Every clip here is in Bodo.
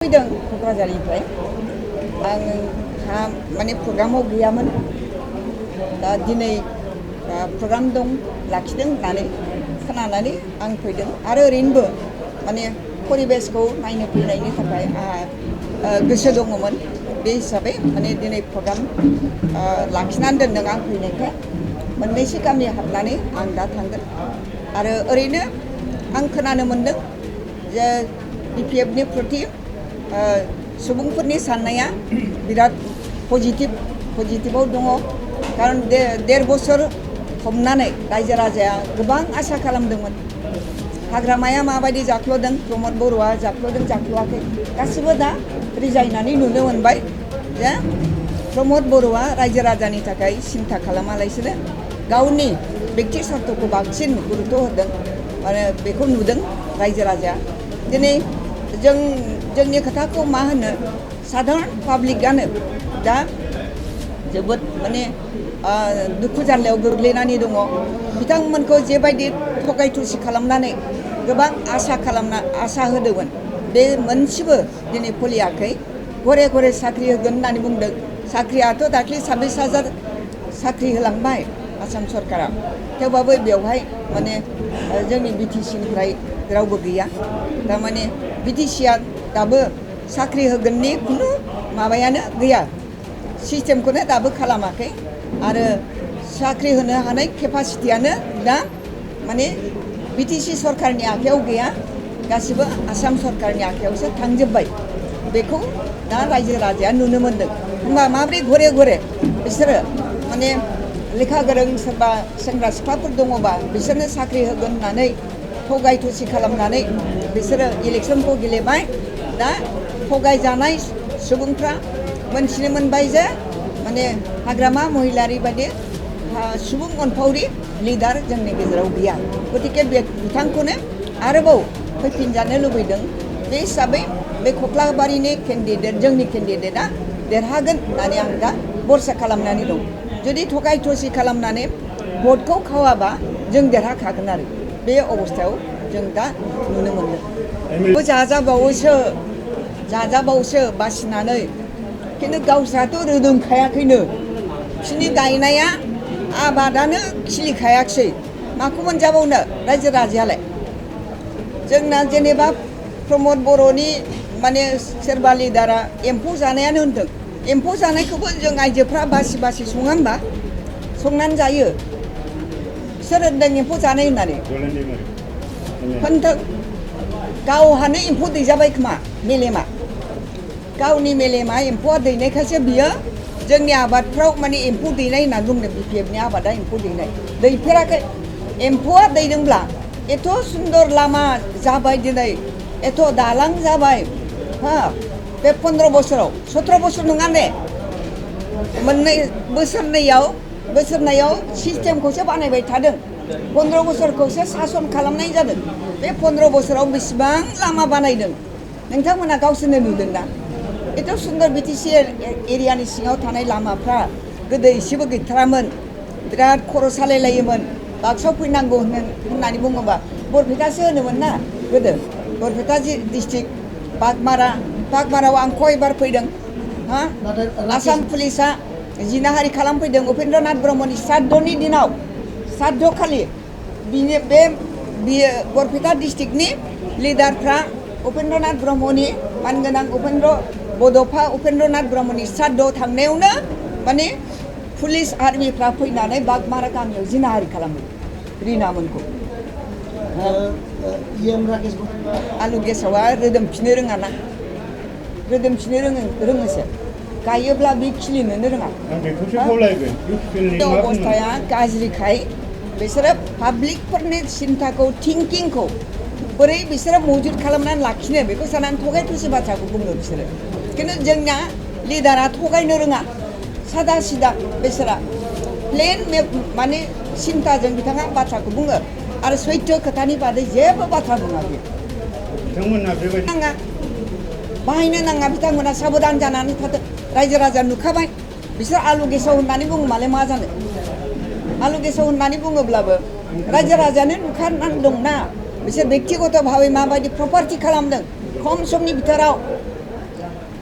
फैदों क'क्राझारनिफ्राय आंहा माने प्रग्रामाव गैयामोन दा दिनै प्रग्राम दं लाखिदों होननानै खोनानानै आं फैदों आरो ओरैनोबो माने परिबेसखौ नायनो फैनायनि थाखाय आंहा गोसो दङमोन बे हिसाबै माने दिनै प्रग्राम लाखिनानै दोनदों आं फैनायखाय मोननैसो गामि हाबनानै आं दा थांगोन आरो ओरैनो आं खोनानो मोनदों जे बिपिएफनि प्रति सुबुंफोरनि साननाया बिराद पजिटिभाव दङ खारन देर बोसोर हमनानै रायजो राजाया गोबां आसा खालामदोंमोन हाग्रामाया माबायदि जाख्ल'दों प्रमद बर'आ जाख्ल'दों जाख्ल'आखै गासिबो दा रिजायनानै नुनो मोनबाय जे प्रमद बर'आ रायजो राजानि थाखाय सिन्था खालामालासिनो गावनि बेक्ति स्वार्थखौ बांसिन गुरुत्व होदों आरो बेखौ नुदों रायजो राजाया दिनै जोंनि खोथाखौ मा होनो साधारन पाब्लिकआनो दा जोबोद माने दुखु जारलायाव गोग्लैनानै दङ बिथांमोनखौ जेबायदि थगाय थसि खालामनानै गोबां आसा होदोंमोन बे मोनसेबो दिनै फलियाखै घरे घरे साख्रि होगोन होननानै बुंदों साख्रियाथ' दाख्लै 26,000 साख्रि होलांबाय आसाम सरकारा थेवबाबो बेवहाय माने जोंनि बिटिसिनिफ्राय रावबो गैया थारमाने बिटिसिआ दाबो साख्रि होगोननि खुनु माबायानो गैया सिस्टेमखौनो दाबो खालामाखै आरो साख्रि होनो हानाय केपासिटियानो दा माने बिटिसि सरकारनि आखायाव गैया गासिबो आसाम सरकारनि आखायावसो थांजोब्बाय बेखौ दा रायजो राजाया नुनो मोनदों होमबा माब्रै घरे घरे बिसोरो माने लेखा गोरों सोरबा सेंग्रा सिख्लाफोर दङबा बिसोरनो साख्रि होगोन होननानै थगाय थसि खालामनानै बिसोरो इलेक्सनखौ गेलेबाय दा थगायजानाय सुबुंफ्रा मोनथिनो मोनबाय जे माने हाग्रामा महिलारि बायदि सुबुं अनफावरि लिडार जोंनि गेजेराव गैया गतिके बिथांखौनो आरोबाव फैफिनजानो लुबैदों बे हिसाबै बे कख्लाबारिनि केन्डिडेट जोंनि केन्डिडेटआ देरहागोन होननानै आं दा भरसा खालामनानै दं जुदि थगाय थसि खालामनानै भटखौ खावाबा जों देरहाखागोन आरो बे अबस्थायाव जों दा नुनो मोनदों जाजाबावसो बासिनानै खिन्थु गावस्राथ' रोदोमखायाखैनो बिसोरनि गायनाया आबादानो खिलिखायाखिसै माखौ मोनजाबावनो रायजो राजायालाय जोंना जेनेबा प्रमद बर'नि माने सोरबा लिडारा एम्फौ जानायानो होनदों एम्फौ जानायखौबो जों आइजोफ्रा बासि बासि सङा होमबा संनानै जायो सोर होनदों एम्फौ जानाय होननानै होनथों गावहानो एम्फौ दैजाबाय खोमा मेलेमा गावनि मेलेमा एम्फौआ दैनायखायसो बियो जोंनि आबादफ्राव माने एम्फौ दैनाय होनना बुंदों बिपिएफनि आबादा एम्फौ दैनाय दैफेराखै एम्फौआ दैदोंब्ला एथ' सुन्दर लामा जाबाय दिनै एथ' दालां जाबाय हा बे 15 बोसोराव 17 बोसोर नङा ने मोननै बोसोरनैयाव सिस्टेमखौसो बानायबाय थादों 15 बोसोरखौसो सासन खालामनाय जादों बे 15 बोसोराव बेसेबां लामा बानायदों नोंथांमोना गावसोरनो नुदों ना एथ' सुन्दर बिटिसि एरियानि सिङाव थानाय लामाफ्रा गोदो एसेबो गैथारामोन बिराद खर' सालायलायोमोन बाक्सायाव फैनांगौ होननानै बुङोबा बरपेटासो होनोमोन ना गोदो बरपेटा डिस्ट्रिक्ट बागमाराव आं खयबार फैदों हा आसाम पुलिसा जिनाहारि खालामफैदों उपेन्द्रनाथ ब्रह्मनि श्राद्धनि दिनाव श्राद्ध खालि बियो बरपेटा डिस्ट्रिक्टनि लिडारफ्रा उपेन्द्रनाथ ब्रह्मनि मानगोनां बड'फा उपेन्द्रनाथ ब्रह्मनि श्राद्धआव थांनायावनो माने पुलिस आर्मिफ्रा फैनानै बागमारा गामियाव जिनाहारि खालामो रिनामोनखौ आलु गेसावा रोदोमफिनो रोङोसो गायोब्ला बे खिलिनोनो रोङा अबस्थाया गाज्रिखाय बिसोरो पाब्लिकफोरनि सिन्थाखौ थिंकिंखौ बोरै बिसोरो मौजुद खालामनानै लाखिनो बेखौ साननानै थगाय थसि बाथ्राखौ बुङो बिसोरो खिन्थु जोंना लिडारा थगायनो रोङा सादा सिदा बिसोरा प्लेन माने सिन्थाजों बिथाङा बाथ्राखौ बुङो आरो सैथो खोथानि बादै जेबो बाथ्रा बुङा बियो नाङा बाहायनो नाङा बिथांमोना साबधान जानानै थादों रायजो राजा नुखाबाय बिसोर आलु गेसाव होननानै बुङोमालाय मा जानो आलु गेसाव होननानै बुङोब्लाबो रायजो राजायानो नुखानानै दंना बिसोर बेक्तिगत भाबै माबायदि प्रपार्टि खालामदों खम समनि भितराव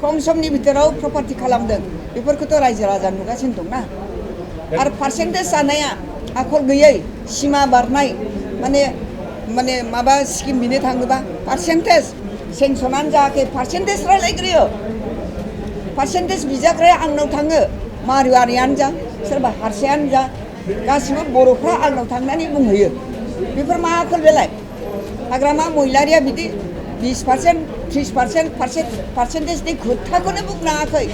खम समनि बिथोराव प्रपार्टि खालामदों बेफोरखौथ' रायजो राजा नुगासिनो दंना आरो पार्सेन्टेज जानाया आखल गैयै सिमा बारनाय माने माबा स्किम बिनो थाङोबा पार्सेन्टेज सेंसनानो जायाखै पार्सेन्टेज रायलायग्रोयो पार्सेन्टेज बिजाग्राया आंनाव थाङो मारुवारियानो जा सोरबा हारसायानो जा गासिबो बर'फ्रा आंनाव थांनानै बुंहैयो बेफोर मा आखल बेलाय हाग्रामा महिलारिया बिदि 20% 30% पार्सेन्टेजनि खोथाखौनो बुंनाङाखै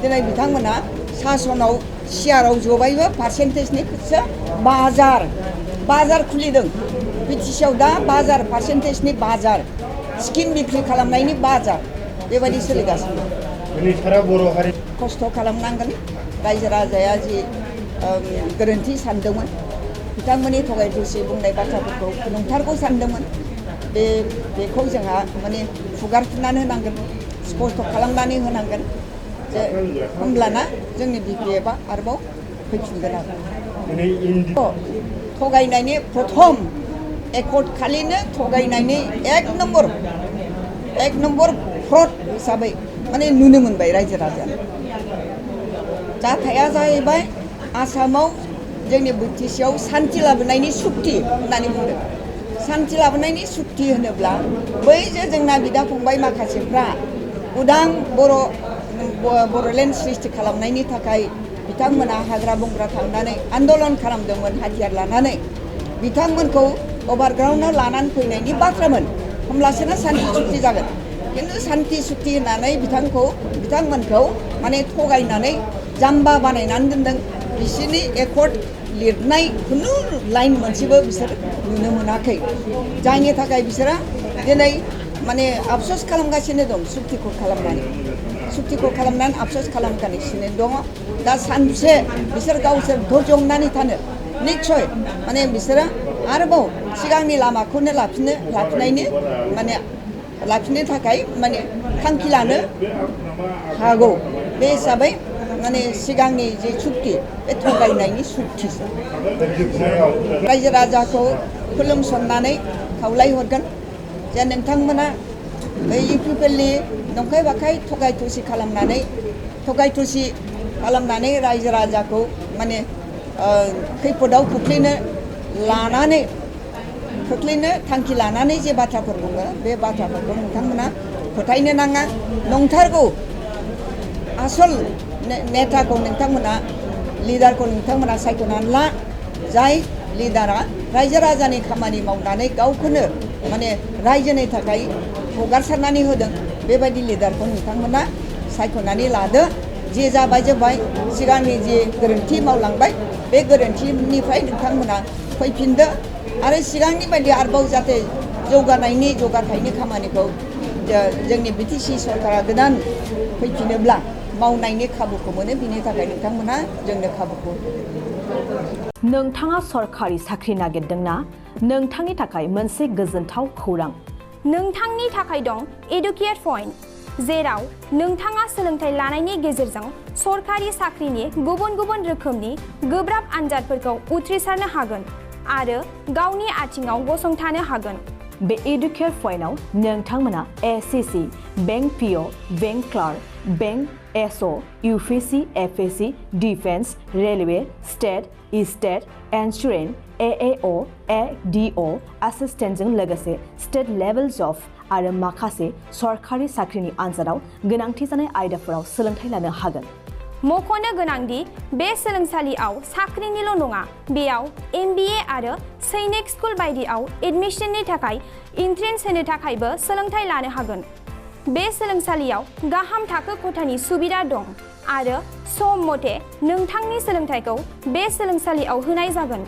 दिनै बिथांमोना सासनाव सियाराव जबायबो पार्सेन्टेजनि खोथासो बाजार खुलिदों बिटिसिआव दा बाजार पार्सेन्टेजनि बाजार स्किम बिक्रि खालामनायनि बाजार बेबायदि सोलिगासिनो खस्थ' खालामनांगोन रायजो राजाया जि गोरोन्थि सानदोंमोन बिथांमोननि थगाय थसि बुंनाय बाथ्राफोरखौ नंथारगौ सानदोंमोन बेखौ जोंहा माने फुगारफिननानै होनांगोन स्पष्ट खालामनानै होनांगोन जे होमब्लाना जोंनि बिपिएफआ आरोबाव फैफिनगोन आरो थगायनायनि प्रथम एकर्ड खालिनो थगायनायनि एक नम्बर फ्रड हिसाबै माने नुनो मोनबाय रायजो राजाया जाथाया जाहैबाय आसामाव जोंनि बिटिसिआव सान्थि लाबोनायनि सुक्ति होननानै बुंदों सान्थि लाबोनायनि सुक्ति होनोब्ला बै जे जोंना बिदा फंबाय माखासेफ्रा उदां बर'लेण्ड सृष्टि खालामनायनि थाखाय बिथांमोना हाग्रा बंग्रा थांनानै आन्दलन खालामदोंमोन हाथियार लानानै बिथांमोनखौ अभारग्राउन्डआव लानानै फैनायनि बाथ्रामोन होमब्लासोना सान्थि सुक्ति जागोन खिन्थु सान्थि सुक्ति होननानै बिथांमोनखौ माने थगायनानै जाम्बा बानायनानै दोनदों बिसोरनि एकर्ड लिरनाय खुनु लाइन मोनसेबो बिसोर नुनो मोनाखै जायनि थाखाय बिसोरा दिनै माने आफसोस खालामगासिनो दं सुक्तिखौ खालामनानै आफसोस खालामगासिनो दङ दा सानसे बिसोर गावसोर धैर्यनानै थानो निस्सय माने बिसोरो आरोबाव सिगांनि लामाखौनो लाफिननो थाखाय माने थांखि लानो हागौ बे हिसाबै माने सिगांनि जे सुक्ति बे थगायनायनि सुक्तिसो रायजो राजाखौ खुलुमसननानै खावलायहरगोन जे नोंथांमोना इउपिपिएलनि नंखाय बाखाय थगाय थसि खालामनानै रायजो राजाखौ माने खैफोदाव खोख्लैनो थांखि लानानै जे बाथ्राफोर बुङो बे बाथ्राफोरखौ नोंथांमोना फोथायनो नाङा नंथारगौ आसल नेताखौ लिडारखौ नोंथांमोना सायख'नानै ला जाय लिडारा रायजो राजानि खामानि मावनानै गावखौनो माने रायजोनि थाखाय हगारसारनानै होदों बेबायदि लिडारखौ नोंथांमोना सायख'नानै लादो जे जाबाय सिगांनि जे गोरोन्थि मावलांबाय बे गोरोन्थिनिफ्राय नोंथांमोना फैफिनदो आरो सिगांनि बायदि आरोबाव जाहाथे जौगाथायनि खामानिखौ जोंनि बिटिसि सरकारा गोदान फैफिनोब्ला मावनायनि खाबुखौ मोनो बिनि थाखाय नोंथांमोना जोंनो खाबुखौ नोंथाङा सरकारि साख्रि नागिरदोंना नोंथांनि थाखाय मोनसे गोजोनथाव खौरां नोंथांनि थाखाय दं एडुकेट पइन्ट जेराव नोंथाङा सोलोंथाइ लानायनि गेजेरजों सरकारि साख्रिनि गुबुन रोखोमनि गोब्राब आनजादफोरखौ उथ्रिसारनो हागोन आरो गावनि आथिङाव गसंथानो हागोन बे एडुकेट पइन्टआव नोंथांमोना SSC bank PO bank clerk bank SO UPSC FSC defence railway state insurance AAO ADO एसिस्टेन्टजों लोगोसे स्टेट लेभेल जब आरो माखासे सरकारि साख्रिनि आनजादाव गोनांथि जानाय आयदाफोराव सोलोंथाइ लानो हागोन मख'नो गोनांदि बे सोलोंसालियाव साख्रिनिल' नङा बेयाव MBA आरो सैनिक स्कुल बायदियाव एडमिशननि थाखाय एन्ट्रेन्स होनो थाखायबो सोलोंथाइ लानो हागोन बे सोलोंसालियाव गाहाम थाखो खथानि सुबिदा दं आरो सम मथे नोंथांनि सोलोंथाइखौ बे सोलोंसालियाव होनाय जागोन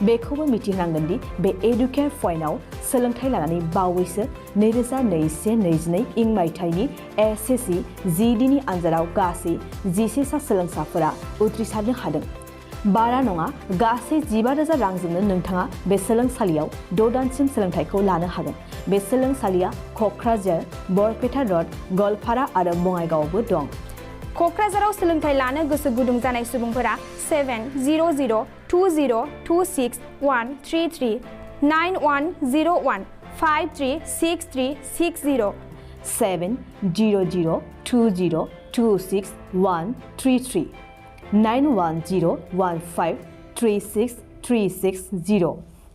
बेखौबो मिथिनांगोन दि बे एडुकेट पइन्टआव सोलोंथाइ लानानै बावैसो 2021-22 इं मायथाइनि एसएससि जिडिनि आनजादाव गासै 11 सा सोलोंसाफोरा उथ्रिसारनो हादों बारा नङा गासै 15,000 रांजोंनो नोंथाङा बे सोलोंसालियाव 6 दानसिम सोलोंथाइखौ लानो हागोन बे सोलोंसालिया क'क्राझार बरपेटा रड गवालपारा आरो बङाइगावआवबो दं क'क्राझाराव सोलोंथाइ लानो गोसो गुदुं जानाय सुबुंफोरा 70020261133 9101536360 700202613391015363660